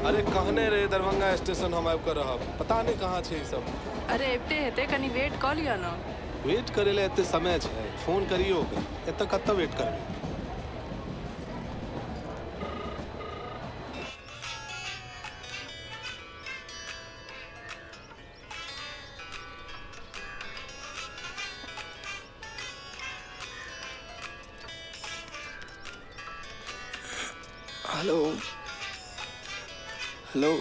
अरे कहने रहे दरभंगा स्टेशन हम आबि कऽ रहब, पता नहि कहाँ छै ई सब। अरे अबिते हेतै, कनि वेट कऽ लिअ ने। वेट करै लए एते समय छै? फोन करियौ ओकरा, एतऽ कतऽ वेट करबै? Hello hello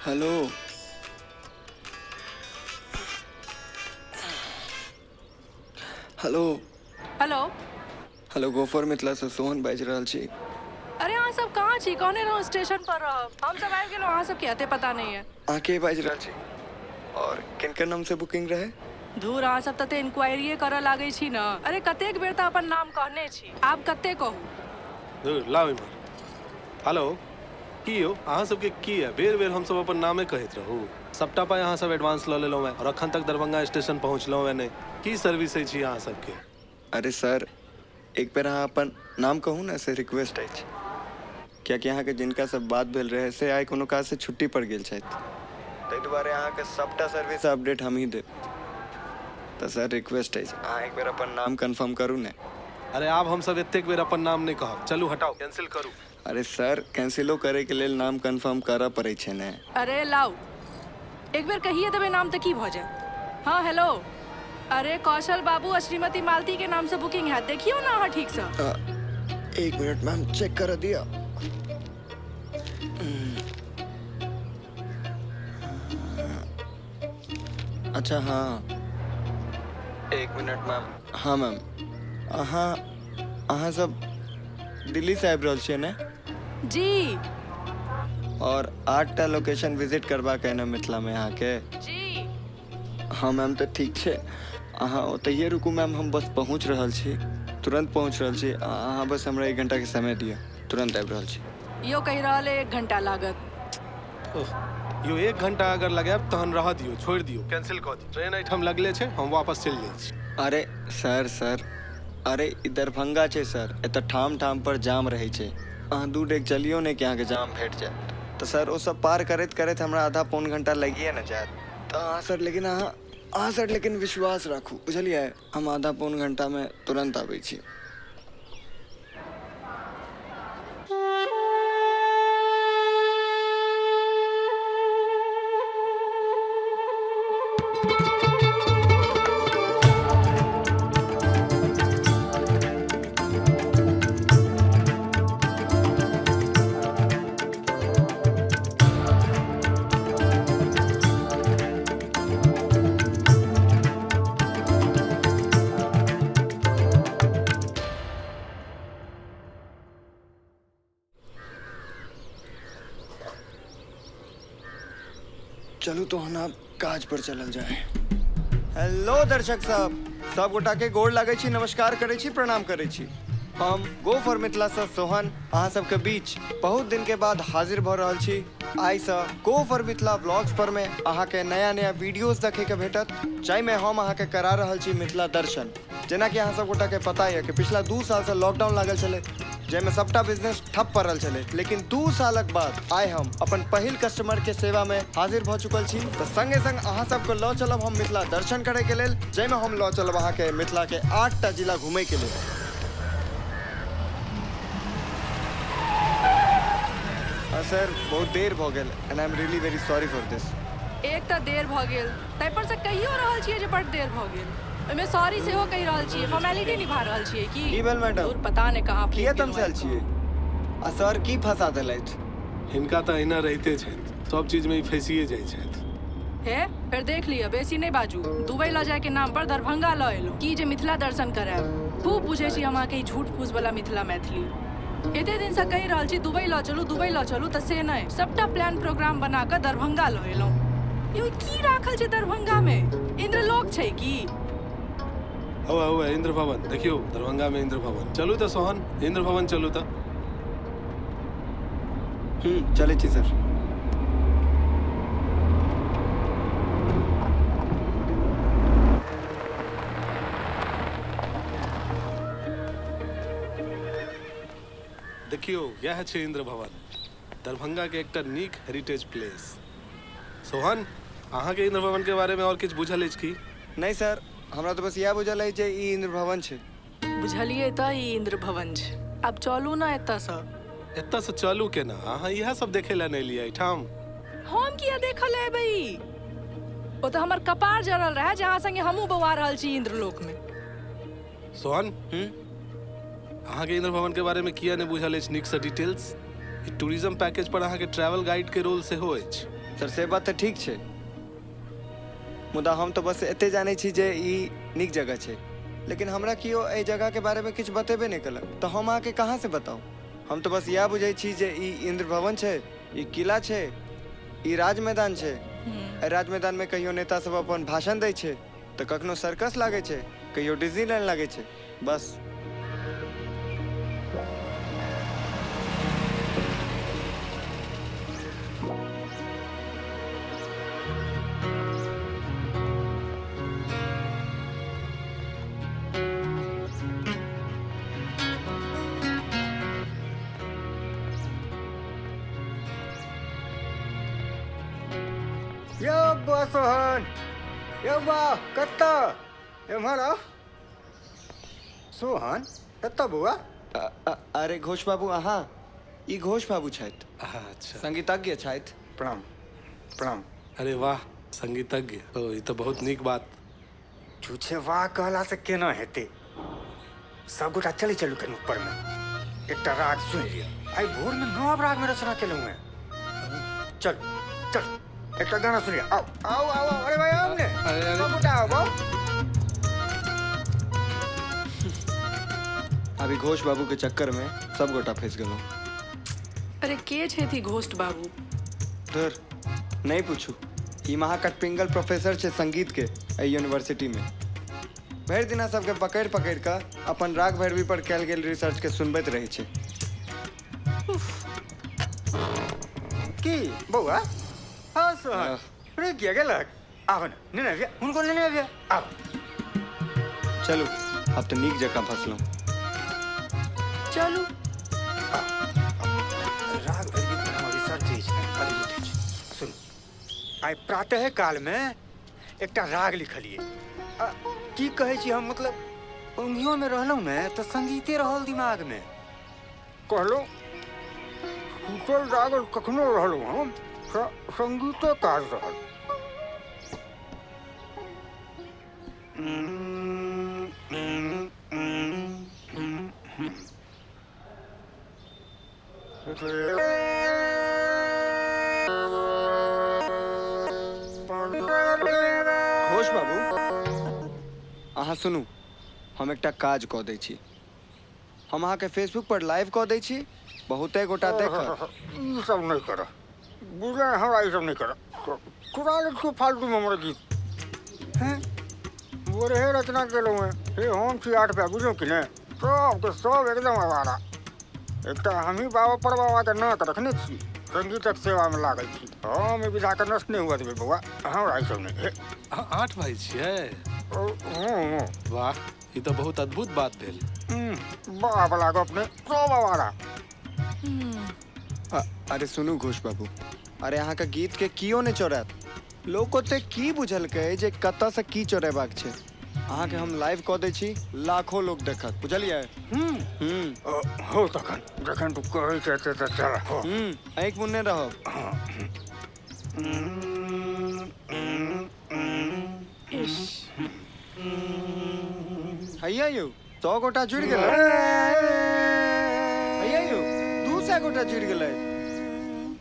hello hello hello hello, go for Mithila से सोहन बाजि रहल छी। अरे अहाँ सब कहाँ छी? कहने रहौं स्टेशन पर रहब, हम सब आबि गेलहुँ, अहाँ सबके अते पता नहीं है। अहाँ के बाजि रहल छी और किनकर नाम से बुकिंग रहे? धूर, अहाँ सब तते इंक्वायरीए करऽ लागै छी ने। अरे कतेक बेर तऽ अपन नाम कहने छी, आब कते कहू? धुर, लाउ इम्हर। हेलो, की यौ, अहाँ सबके की यऽ? बेर बेर हमसब अपन नामे कहैत रहू? सबटा पाइ अहाँ सब एडवांस लऽ लेलहुँ हेँ और अखन तक दरभंगा स्टेशन पहुँचलहुँ हेँ नहि। की सर्विस अछि अहाँ सबके? अरे सर, एक बेर अहाँ अपन नाम कहू ने, से रिक्वेस्ट अछि, कियाकि अहाँके जिनका से बात भेल रहै से आइ कोनो काजसँ छुट्टी पर गेल छथि, ताहि दुआरे अहाँके सबटा सर्विस अपडेट हमही देब। तऽ सर रिक्वेस्ट अछि, अहाँ एक बेर अपन नाम कन्फर्म करू ने। अरे आब हमसब एतेक बेर अपन नाम नहि कहब, चलू हटाउ, कैंसिल करू। अरे सर, कैंसिलो करैके लेल नाम कन्फर्म करऽ पड़ै छै ने। अरे लाउ, एक बेर कहिए देबै नाम तऽ की भऽ जायत? हाँ हेलो, अरे कौशल बाबू आ श्रीमती मालती के नाम से बुकिंग हैत, देखियौ ने अहाँ ठीकसँ। एक मिनट मैम, चेक कर दिया। अच्छा हाँ, एक मिनट मैम। हाँ मैम, अहाँ अहाँ सब दिल्ली से आबि रहल छियै ने? जी। और 8टा लोकेशन विजिट करबाक है ने मिथिला में अहाँके? जी। हाँ मैम, तऽ ठीक छै, अहाँ ओतहिए रुकू मैम, हम बस पहुँच रहल छी, तुरन्त पहुँच रहल छी। अहाँ बस हमरा 1 घंटाके समय दिअ, तुरन्त आबि रहल छी। यो कहि रहल है 1 घंटा लागत। ओह, यो 1 घंटा अगर लगायब तहन रह दियौ, छोड़ि दियौ, कैंसिल कऽ दियौ। ट्रेन एहिठाम लगले छै, हम वापस चलि जाइ छी। अरे सर सर, अरे ई दरभंगा छै सर, एतऽ ठाम ठाम पर जाम रहै छै, अहाँ 2 डेग चलियौ ने कि अहाँके जाम भेट जायत। तऽ सर ओ सब पार करैत करैत हमरा आधा पौन घंटा लगिए ने जायत। तऽ अहाँ सर, लेकिन अहाँ सर लेकिन विश्वास राखू, बुझलियै, हम आधा पौन घंटामे तुरन्त आबै छी। चलू तो हम काज पर चलल जाए। हेलो दर्शक सब, सब गोटा के गोड़ लागै छी, नमस्कार करै छी, प्रणाम करै छी। हम गो फॉर मिथिला से सोहन अहाँ सबके बीच बहुत दिन के बाद हाजिर भऽ रहल छी। आइ से गो फॉर मिथिला व्लॉग्स पर में अहाँ के नया नया वीडियोस देखे के भेटत, जाहिमे हम अहाँ के करा रहल छी मिथिला दर्शन। जेना कि अहाँ सब गोटा के पता यऽ कि पिछला 2 साल से लॉकडाउन लागल छलै, जाहिमे सबटा बिजनेस ठप पड़ल छलै, लेकिन 2 सालक बाद आइ हम अपन पहिल कस्टमर के सेवा में हाजिर भऽ चुकल छी। तऽ संगे संग अहाँ सबके लऽ चलब हम मिथिला दर्शन करे के लेल, जाहिमे हम लऽ चलब अहाँ के मिथिला के 8टा जिला घूमे के लेल। हाँ सर, बहुत देर भऽ गेल and I am really very sorry for this. एक तऽ देर भऽ गेल, ताहि पर से कहियो रहल छियै जे बड्ड देर भऽ गेल, ओहिमे सॉरी सेहो कहि रहल छियै, फॉर्मेलिटी निभा रहल छियै की? की भेल मैडम? दूर, पता नहि कहाँ किया फँसि गेलहुँ तमसायल आबि कऽ। छियै? आ सर की फंसा देलथि? हिनका तऽ अहिना रहिते छथि, सब चीजमे ई फँसिए जाइ छथि। हे फेर देख लिअ, बेसी नहि बाजू। दुबई लऽ जायके नाम पर दरभंगा लऽ एलहुँ की जे मिथिला दर्शन करायब। खूब बुझै छी हम अहाँके ई झूठ फूस वाला मिथिला मैथिली। एते दिन से कहि रहल छी दुबई लऽ चलू, दुबई लऽ चलू, तऽ से नहि, सबटा प्लान प्रोग्राम बना कऽ दरभंगा लऽ एलहुँ। यौ की राखल छै दरभंगा में? इंद्रलोक छै की? हौआ हौआ इंद्र भवन देखियौ, दरभंगा में इंद्र भवन। चलू तऽ सोहन, इंद्र भवन चलू तऽ। चलै छी सर। देखियौ, यह छै इंद्र भवन। दरभंगा के एकटा नीक हेरिटेज प्लेस। सोहन, अहाँके इंद्र भवन के बारे में और किछु बुझल अछि की? नहि सर, हमरा तऽ बस इएह बुझल अछि जे ई इंद्र भवन छै। बुझलियै तऽ ई इंद्र भवन छै। आब चलू ने एतऽसँ। एतऽसँ चलू केना? अहाँ इएह सब देखै लए नहि एलियै एहिठाम? हम किया देखऽ लए एबै ई? ओ तऽ हमर कपार जरल रहए जे अहाँ संगे हमहूँ बौआ रहल छी इंद्रलोकमे। सोहन, अहाँके इंद्र भवन के बारे में किया नहि बुझल अछि नीकसँ डिटेल्स? ई टूरिज्म पैकेज पर अहाँके ट्रैवल गाइड के रोल सेहो अछि। सर से बात तऽ ठीक छै, मुदा हम तऽ बस एते जानै छी जे ई नीक जगह छै, लेकिन हमरा केओ एहि जगहके बारेमे किछु बतेबे नहि केलक तऽ हम अहाँके कहाँसँ बताउ? हम तऽ बस इएह बुझै छी जे ई इंद्र भवन छै, ई किला छै, ई राज मैदान छै। एहि राज मैदानमे कहियो नेता सब अपन भाषण दै छै तऽ कखनो सर्कस लागै छै, कहियो डिज्नीलैंड लागै छै, बस। यौ बौआ सोहन, यौ बा कतऽ एम्हर आउ। सोहन कतऽ बौआ? अरे घोष बाबू, अहाँ ई घोष बाबू छथि। अच्छा, संगीतज्ञ छथि। प्रणाम प्रणाम। अरे वाह, संगीतज्ञ! ओ ई तऽ बहुत नीक बात। छुछे वाह कहलासँ केना हेतै? सबगोटा चलै चलू कनि ऊपरमे, एकटा राग सुनि लिअ। आइ भोरमे नव रागमे रचना केलहुँ हेँ। चल चल, एकटा गाना सुनि लिअ। आउ आउ आउ आउ, अरे भाई आउ ने, सबगोटा आउ आउ। अभी घोष बाबू के चक्कर में सब गोटा फंस गेलहुँ। अरे के छथि घोस्ट बाबू? धुर, नहीं पूछू। ई महाकटपिंगल प्रोफेसर छै संगीत के एहि यूनिवर्सिटी में। भरि दिना सबके पकड़ि पकड़ि कऽ अपन राग भैरवी पर कयल गेल रिसर्च के सुनबैत रहै छै। की बौआ? हाँ सोहन, रुकि किया गेलक? आब ने, नेने अबिया हुनको, नेने अबिया, आब। चलू, आब तऽ नीक जकाँ फंसलहुँ। चलू। राग भैरवी पर हमर रिसर्च अछि ने, अद्भुत अछि। सुनू, आइ प्रातः कालमे एकटा राग लिखलियै। की कहै छी हम, मतलब ओंघियोमे रहलहुँ ने तऽ संगीते रहल दिमागमे। कहलहुँ सुतल जागल कखनो रहलहुँ हम संगीते काज रहल। घोष बाबू, अहाँ सुनू, हम एकटा काज कऽ दै छी। हम अहाँके फेसबुक पर लाइव कऽ दै छी, बहुते गोटा देखत। ई सब नहि करह, बुझल? हमरा ई सब नहि करह। चुरा लै छियौ फालतूमे हमर गीत। हैं बोरे रचना केलहुँ हेँ। हे हम छी 8 रुपया, बुझलहुँ कि नहि? सबके सब एकदम आवारा। एकटा हमही बाबा पर बाबाके नाक रखने छी, संगीतक सेवामे लागल छी। हम ई विधाके नष्ट नहि हुअ देबै बौआ। हमरा ई सब नहि। हे अहाँ 8 भाई छियै? हँ। वाह, ई तऽ बहुत अद्भुत बात भेल। वाह वाला गप नहि, सब आवारा। अरे सुनू घोष बाबू, अरे अहाँके गीत के कियो नहि चोरायत। लोक ओते की बुझलकै जे कतऽसँ की चोरेबाक छै। अहाँके हम लाइव कऽ दै छी, लाखों लोक देखत, बुझलियै? हम्म। हो तखन जखन तू कहै छै तऽ चल। हो। आँखि मुन्ने रहब। हैया यौ, 100 गोटा जुड़ि गेलै। हैया यौ, 200 गोटा जुड़ि गेलै।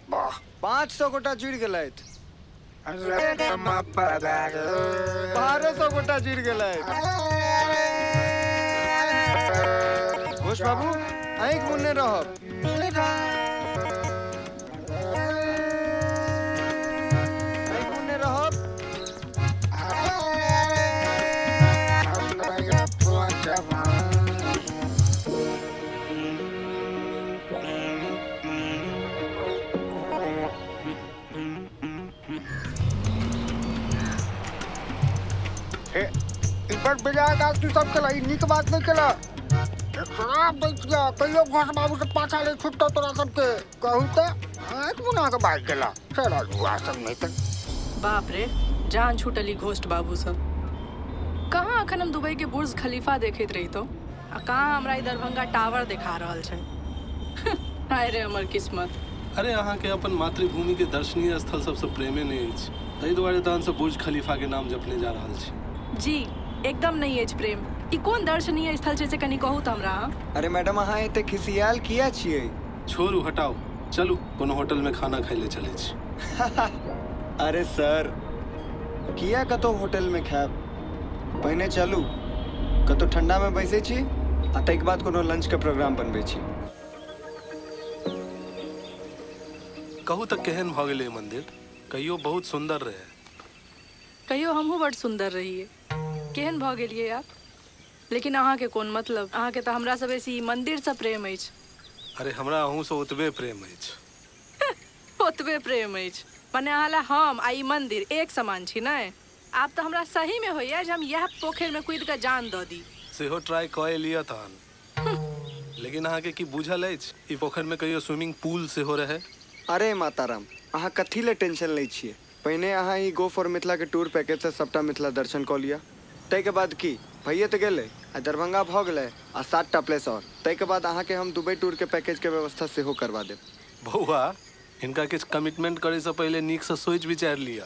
वाह। 500 गोटा जुड़ि गेलथि। 1200 गोटा जुड़ि गेलथि। घोष बाबू, आँखि मुन्ने रहब। आँखि मुन्ने रहब। हे, ई बड़ बेजाय काज तू सब केला, ई नीक बात नहि केला। शराब दै छियै कहियो घोष बाबू से पाछा ले छुटतो तोरा सबके। कहू तऽ आँखि मुना के भागि गेला साला जुआ सब नहि तऽ। बाप रे, जान छूटली घोस्ट बाबू सब। कहाँ अखन हम दुबई के बुर्ज खलीफा देखैत रहितहुँ आ कहाँ हमरा ई दरभंगा टावर देखा रहल छै। हाय रे हमर किस्मत। अरे अहाँके अपन मातृभूमि के दर्शनीय स्थल सबसँ प्रेमे नहि अछि, ताहि दुआरे तहन सब बुर्ज खलीफा के नाम जपने जा रहल छी। जी एकदम नहि अछि प्रेम। ई कोन दर्शनीय स्थल छै से कनि कहू तऽ हमरा अहाँ। अरे मैडम, अहाँ एते खिसियाल किया छियै? छोड़ू, हटाउ, चलू कोनो होटल में खाना खाइ ले चलै छी। अरे सर, किया कतौ होटल में खायब? पहिने चलू कतौ ठंडा में बैसै छी आ ताहिके बाद कोनो लंच के प्रोग्राम बनबै छी। कहू तऽ केहन भऽ गेलै मंदिर? कहियो बहुत सुंदर रहे। कहियो हमहूँ बड़ सुंदर रहियै, केहन भऽ गेलियै आब। लेकिन अहाँके कोन मतलब, अहाँके तऽ हमरासँ बेसी ई मंदिरसँ प्रेम अछि। अरे हमरा अहूँसँ ओतबे प्रेम अछि। ओतबे प्रेम अछि मने अहाँ लए हम आ ई मंदिर एक समान छी ने? आब तऽ हमरा सहीमे होइए जे हम इएह पोखरिमे कूदि कऽ जान दऽ दी। सेहो ट्राई कऽ लिअ तहन। लेकिन अहाँके की बुझल अछि ई पोखरिमे कहियो स्विमिंग पूल सेहो रहै? अरे माताराम, अहाँ कथी लए टेंशन लै छियै? पहिने अहाँ ई गो फॉर मिथिला के टूर पैकेज से सबटा मिथिला दर्शन कऽ लिअ। ताहिके बाद की भैये तऽ गेलै आ दरभंगा भऽ गेलै आ 7टा प्लेस आओर। ताहिके बाद अहाँके हम दुबई टूर के पैकेज के व्यवस्था सेहो करवा देब। बौआ, हिनका किछु कमिटमेंट करैसँ पहिले नीकसँ सोचि विचारि लिअ।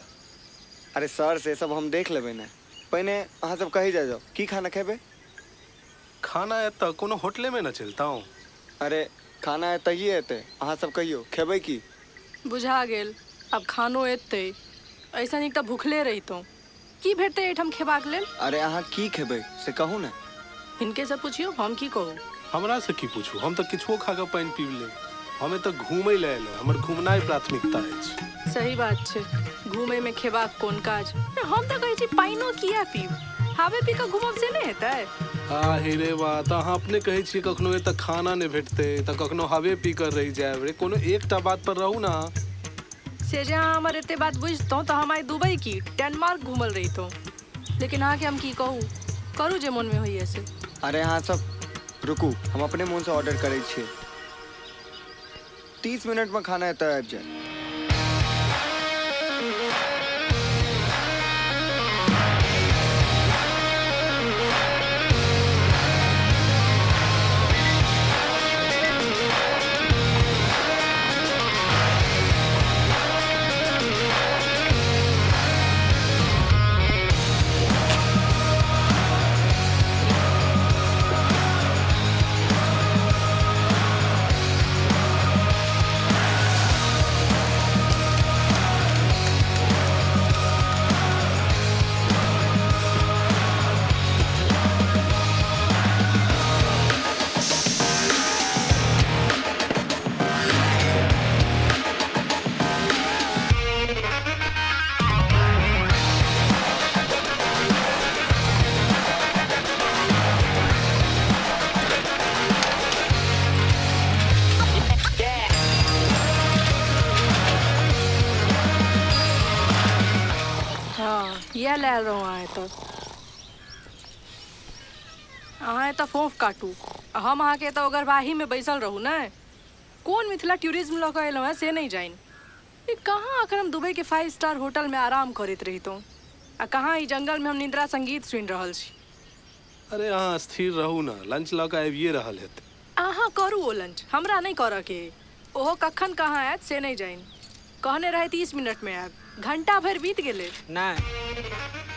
अरे सर, से सब हम देख लेबै ने। पहिने अहाँ सब कहि जाइ जाउ की खाना खेबै? खाना एतऽ कोनो होटलेमे न चलितहुँ। अरे खाना एतहिए एतै, अहाँ सब कहियौ खेबै की? बुझा गेल, आब खानो एतै। ऐसा नीक तऽ भुखले रहितहुँ। की भेटतै एहिठाम खेबाक लेल? अरे अहाँ की खेबै से कहू ने। हिनके से पुछियौ, हम की कहू? हमरा से की पूछू, हम तऽ किछुओ खा कऽ पानि पीब लेब। हम एतऽ घूमै लए एलहुँ, हमर घूमनाइ प्राथमिकता अछि। सही बात छै, घूमैमे खेबाक कोन काज। हम तऽ कहै छी पानिओ किया पीब, हावे पी कऽ घूमब से नहि हेतै? आ हे रे बा, तऽ अहाँ अपने कहै छियै कखनो एतऽ खाना नहि भेटतै तऽ कखनो हवे पी कऽ रहि जायब। रे कोनो एकटा बात पर रहू ना। से जे अहाँ हमर एते बात बुझितहुँ तऽ हम आइ दुबई की डेनमार्क घूमल रहितहुँ। लेकिन अहाँके हम की कहू, करू जे मोनमे होइए से। अरे अहाँ सब रुकू, हम अपने मोनसँ ऑर्डर करै छियै। 30 मिनटमे खाना एतऽ आबि जायत। हाँ, इएह लए आयल रहौं अहाँ एतऽ। अहाँ एतऽ फोफ काटू आ हम अहाँके एतऽ ओगरवाहीमे बैसल रहू ने? कोन मिथिला टूरिज्म लऽ कऽ एलहुँ हेँ से नहि जानि। ई कहाँ अखन हम दुबई के 5 स्टार होटलमे आराम करैत रहितहुँ आ कहाँ ई जंगलमे हम निद्रा संगीत सुनि रहल छी। अरे अहाँ स्थिर रहू ने, लंच लऽ कऽ आबिए रहल हेतै। अहाँ करू ओ लंच, हमरा नहि करऽके अइ। ओहो कखन कहाँ आयत से नहि जानि। कहने रहै 30 मिनटमे आयब, घंटा भरि बीत गेलै। नहि,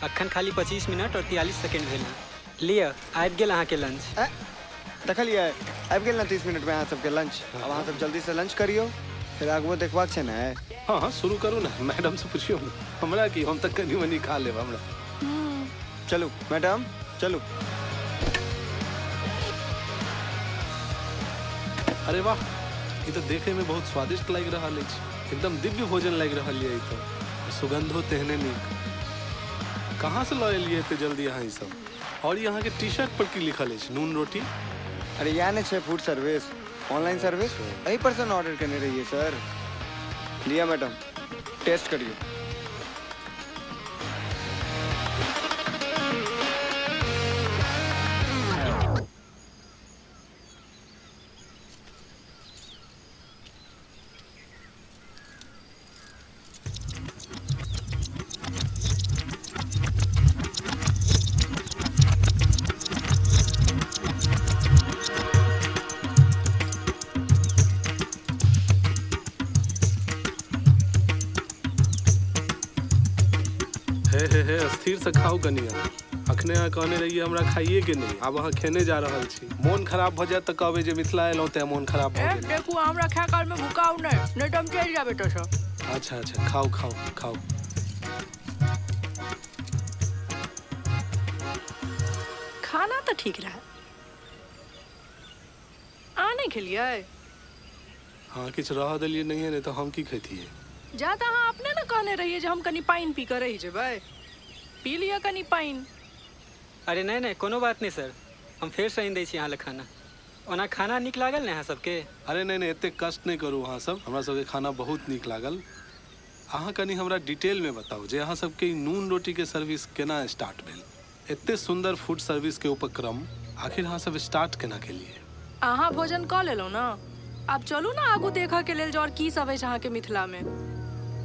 अखन खाली 25 मिनट और 43 सेकेंड भेल हँ। लिअ, आबि गेल अहाँके लंच। देखलियै, आबि गेल ने 30 मिनटमे अहाँ सबके लंच। आब अहाँ सब जल्दीसँ लंच करियौ, फेर आगुओ देखबाक छै ने। हाँ हाँ, शुरू करू ने, मैडम से पुछियौ ने। हमरा की, हम तऽ कनि मनि खा लेब हमरा। चलू मैडम चलू। अरे वाह, ई तऽ देखैमे बहुत स्वादिष्ट लागि रहल अछि, एकदम दिव्य भोजन लागि रहल यऽ ई तऽ, और सुगंधो तेहने नीक। कहाँ से लऽ एलियै एते जल्दी अहाँ ई सब? और ई अहाँके टी शर्ट पर की लिखल अछि, नून रोटी? अरे इएह ने छै फूड सर्विस, ऑनलाइन सर्विस, एहि पर से ऑर्डर केने रहियै सर। लिअ मैडम, टेस्ट करियौ। हे हे हे, स्थिर से खाउ कनी अहाँ। अखने अहाँ कहने रहियै हमरा खाइए के नहि, आब अहाँ खेने जा रहल छी। मोन खराब भऽ जायत तऽ कहबै जे मिथिला एलहुँ तेँ मोन खराब भऽ ए गेल। देखू, हमरा खाय काल में भुकाउ नहि, नहि तऽ हम चलि जायब एतऽसँ। अच्छा अच्छा, खाउ खाउ खाउ। खाना तऽ ठीक रहै। अहाँ नहि खेलियै? अहाँ किछु रहऽ देलियै नहिये, नहि तऽ हम की खैतियै? जा तऽ अहाँ अपने ने कहने रहियै जे हम कनि पानि पी कऽ रहि जेबै। पी लिअ कनि पानि। अरे नहि नहि, कोनो बात नहि सर, हम फेरसँ आनि दै छी अहाँ लए खाना। ओना खाना नीक लागल ने अहाँ सबके? अरे नहि नहि, एतेक कष्ट नहि करू अहाँ सब, हमरा सबके खाना बहुत नीक लागल। अहाँ कनि हमरा डिटेलमे बताउ जे अहाँ सबके ई नून रोटीके सर्विस केना स्टार्ट भेल? एते सुन्दर फूड सर्विसके उपक्रम आखिर अहाँ सब स्टार्ट केना केलियै? अहाँ भोजन कऽ लेलहुँ ने? आब चलू ने आगू देखऽ के लेल जे आओर की सब अछि अहाँके मिथिलामे।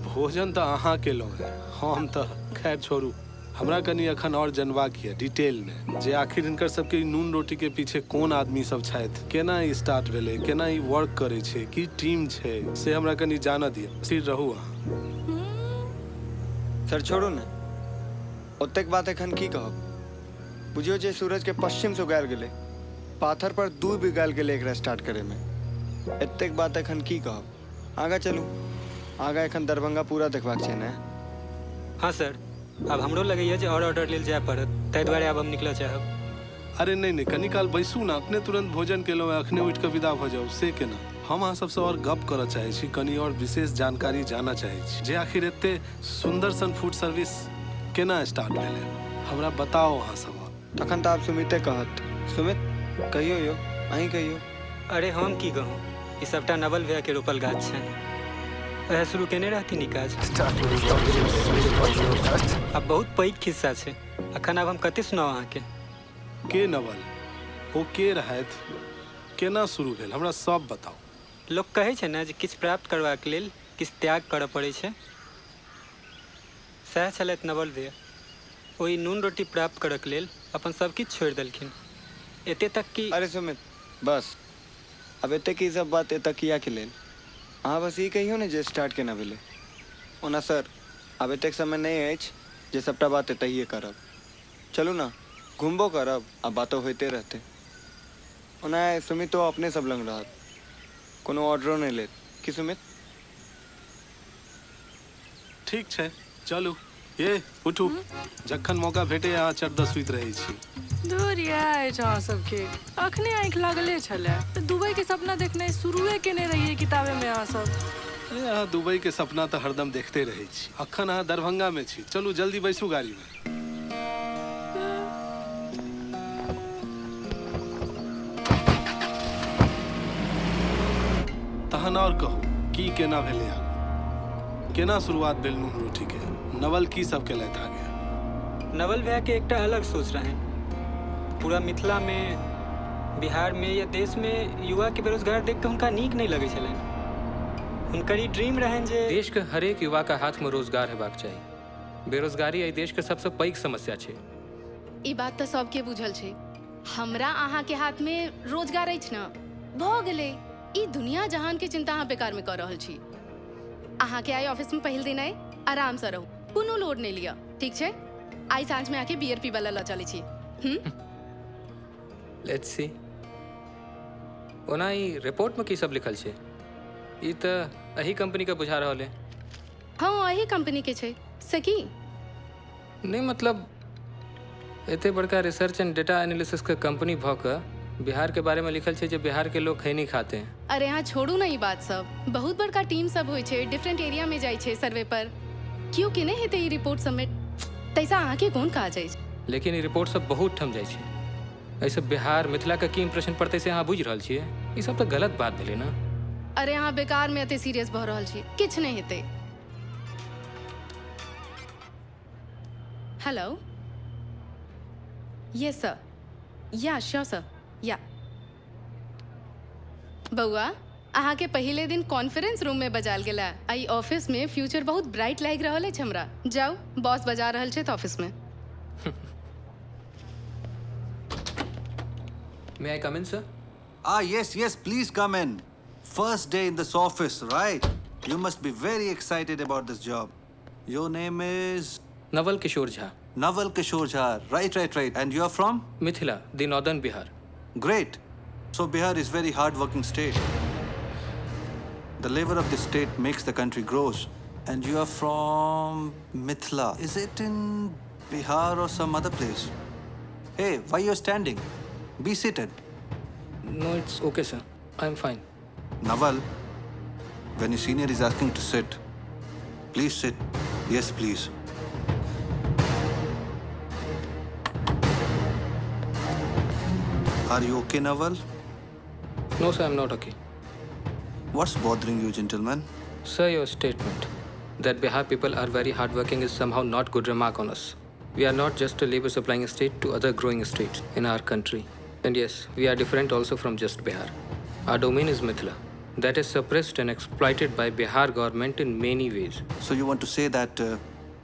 भोजन तऽ अहाँ केलहुँ हेँ, हम तऽ खैर छोड़ू। हमरा कनि एखन आओर जनबाक यऽ डिटेलमे जे आखिर हिनकर सबके ई नून रोटीके पीछे कोन आदमी सब छथि, केना ई स्टार्ट भेलै, केना ई वर्क करै छै, की टीम छै, से हमरा कनि जानऽ दिअ। स्थिर रहू अहाँ। सर छोड़ू ने, ओतेक बात एखन की कहब। बुझियौ जे सूरज के पश्चिम से उगायल गेलै, पाथर पर दूब उगायल गेलै एकरा स्टार्ट करैमे। एतेक बात एखन की कहब। आगाँ चलू, आगाँ एखन दरभंगा पूरा देखबाक छै ने। हँ सर, आब हमरो लगैए जे आओर ऑर्डर लेल जाय पड़त, ताहि दुआरे आब हम निकलऽ चाहब। अरे नहि नहि, कनि काल बैसू ने, अपने तुरन्त भोजन केलहुँ हेँ, अखने उठि कऽ विदा भऽ जाउ से केना? हम अहाँ सबसँ आओर गप करऽ चाहै छी, कनि आओर विशेष जानकारी जानऽ चाहै छी जे आखिर एते सुन्दर सन फूड सर्विस केना स्टार्ट भेलै। हमरा बताउ अहाँ सब। तखन तऽ आब सुमिते कहत। सुमित कहियौ, यौ अहीं कहियौ। अरे हम की कहूँ, ई सबटा नवल भैयाके रोपल गाछ छनि, वएह शुरू केने रहथिन ई काज। आब बहुत पैघ खिस्सा छै, अखन आब हम कते सुनाउ अहाँके। के नवल, ओ के रहथि, केना शुरू भेल, हमरा सब बताउ। लोक कहै छै ने जे किछु प्राप्त करबाक लेल किछु त्याग करऽ पड़ै छै, सएह छलथि नवल भैया। ओहि नून रोटी प्राप्त करऽके लेल अपन सब किछु छोड़ि देलखिन, एते तक कि। अरे सुमित बस, आब एतेक ई सब बात एतऽ किया के लेल? अहाँ बस ई कहियौ ने जे स्टार्ट केना भेलै। ओना सर आब एतेक समय नहि अछि जे सबटा बात एतहिए करब। चलू ने घुमबो करब आ बातो होइते रहतै। ओना सुमितो अपने सब लग रहत, कोनो ऑर्डरो नहि लेत। की सुमित? ठीक छै चलू। ये उठू, जखन मौका भेटे अहाँ चट दऽ सुति रहै छी। धुर अछि अहाँ सबके, अखने आँखि लागले छलै तऽ दुबई के सपना देखनाइ शुरुए केने रहियै किताबे में अहाँ सब। अरे अहाँ दुबई के सपना तऽ हरदम देखते रहै छी, अखन अहाँ दरभंगा में छी। चलू जल्दी बैसू गाड़ी में। तहन और कहू की केना भेलै आगू, केना शुरुआत भेल नून रोटी के, नवल की सब केलथि आगे? नवल भैया के एकटा अलग सोच रहनि। पूरा मिथिला में, बिहार में या देश में युवा के बेरोजगार देख के हुनका नीक नहि लगै छलनि। हुनकर ई ड्रीम रहनि जे देश के हरेक युवा के हाथ में रोजगार हेबाक चाही। बेरोजगारी एहि देश के सबसँ पैघ समस्या छै। ई बात तऽ सबके बुझल छै। हमरा अहाँ के हाथ में रोजगार अछि ने, भऽ गेलै। ई दुनिया जहान के चिंता अहाँ बेकार में कऽ रहल छी। अहाँ के आइ ऑफिस में पहिल दिन आइ, आराम से रहू, कोनो लोड नहि लिअ, ठीक छै? आइ साँझ में आके बियर पीबऽ लऽ चलै छी। Let's see. ओना ई रिपोर्ट में की सब लिखल छै? ई तऽ एही कंपनी के बुझा रहल है। हाँ एही कंपनी के छै। से की? नहीं मतलब एते बड़का रिसर्च एंड डेटा एनालिसिस के कंपनी भऽ कऽ बिहार के बारे में लिखल छै जे बिहार के लोग खैनी खाते हैं। अरे हाँ छोड़ू ना ई बात सब, बहुत बड़का टीम सब होइ छै, डिफरेंट एरिया में जाइ छै सर्वे पर। क्यों केने हेतै ई रिपोर्ट सबमिट, तैसा अहाँ के कोन काज अछि? लेकिन ई रिपोर्ट सब बहुत ठाम जाइ छै, एहिसँ बिहार मिथिला के की इम्प्रेशन पड़तै से अहाँ बुझि रहल छियै? ई सब तऽ गलत बात भेलै ने। अरे अहाँ बेकार में एते सीरियस भऽ रहल छी, किछु नहि हेतै। Hello, yes sir, yeah sure sir, yeah. बउआ अहाँ के पहिले दिन कॉन्फ्रेंस रूम में बजाल गेला। आई ऑफिस में फ्यूचर बहुत ब्राइट लागि रहल अछि हमरा। जाउ, बॉस बजा रहल छथि ऑफिस में। May I come in sir? Ah, yes, yes, please come in. First day in this office, right? You must be very excited about this job. Your name is? Naval Kishore Jha. Naval Kishore Jha. Right, right, right. And you are from? Mithila, the northern Bihar. Great. So Bihar is very hard-working state. The labor of the state makes the country grows. And you are from Mithila. Is it in Bihar or some other place? Hey, why you are standing? Be seated. No, it's okay, sir. I'm fine. Naval, when your senior is asking to sit, please sit. Yes, please. Are you okay, Naval? No, sir, I'm not okay. What's bothering you, gentlemen? Sir, your statement that Bihar people are very hardworking is somehow not good remark on us. We are not just a labor supplying state to other growing states in our country. And yes, we are different also from just Bihar. Our domain is Mithila. That is suppressed and exploited by Bihar government in many ways. So you want to say that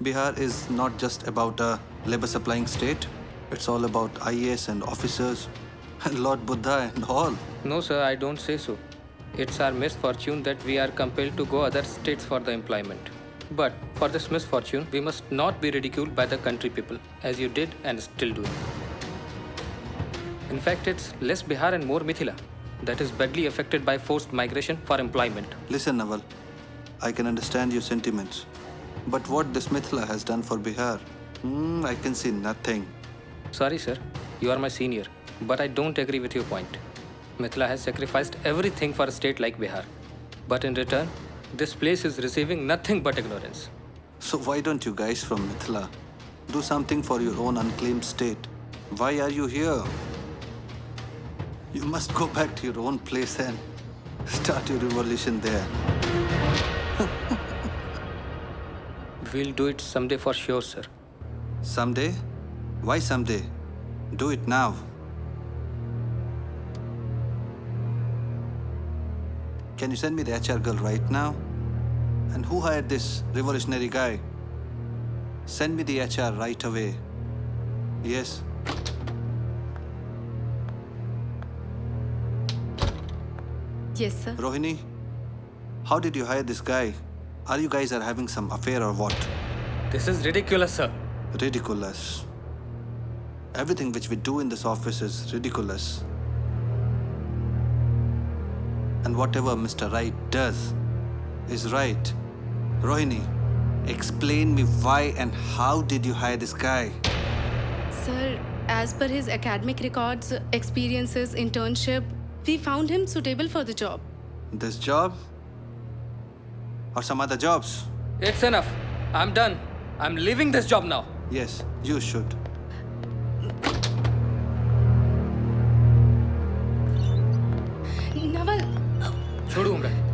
Bihar is not just about a labor supplying state? It's all about IAS and officers and Lord Buddha and all. No, sir, I don't say so. It's our misfortune that we are compelled to go other states for the employment. But for this misfortune, we must not be ridiculed by the country people, as you did and still do. In fact, it's less Bihar and more Mithila that is badly affected by forced migration for employment. Listen, Naval, I can understand your sentiments. But what this Mithila has done for Bihar, I can see nothing. Sorry, sir, you are my senior, but I don't agree with your point. Mithila has sacrificed everything for a state like Bihar. But in return, this place is receiving nothing but ignorance. So why don't you guys from Mithila do something for your own unclaimed state? Why are you here? You must go back to your own place and start your revolution there. We'll do it someday for sure, sir. Someday? Why someday? Do it now. Can you send me the HR girl right now? And who hired this revolutionary guy? Send me the HR right away. Yes. Yes, sir. Rohini, how did you hire this guy? Are you guys are having some affair or what? This is ridiculous, sir. Ridiculous. Everything which we do in this office is ridiculous. And whatever Mr. Right does is right. Rohini, explain me why and how did you hire this guy? Sir, as per his academic records, experiences, internship, we found him suitable for the job. This job? Or some other jobs? It's enough. I'm done. I'm leaving this job now. Yes, you should. Naval. छोड़ू हमरा।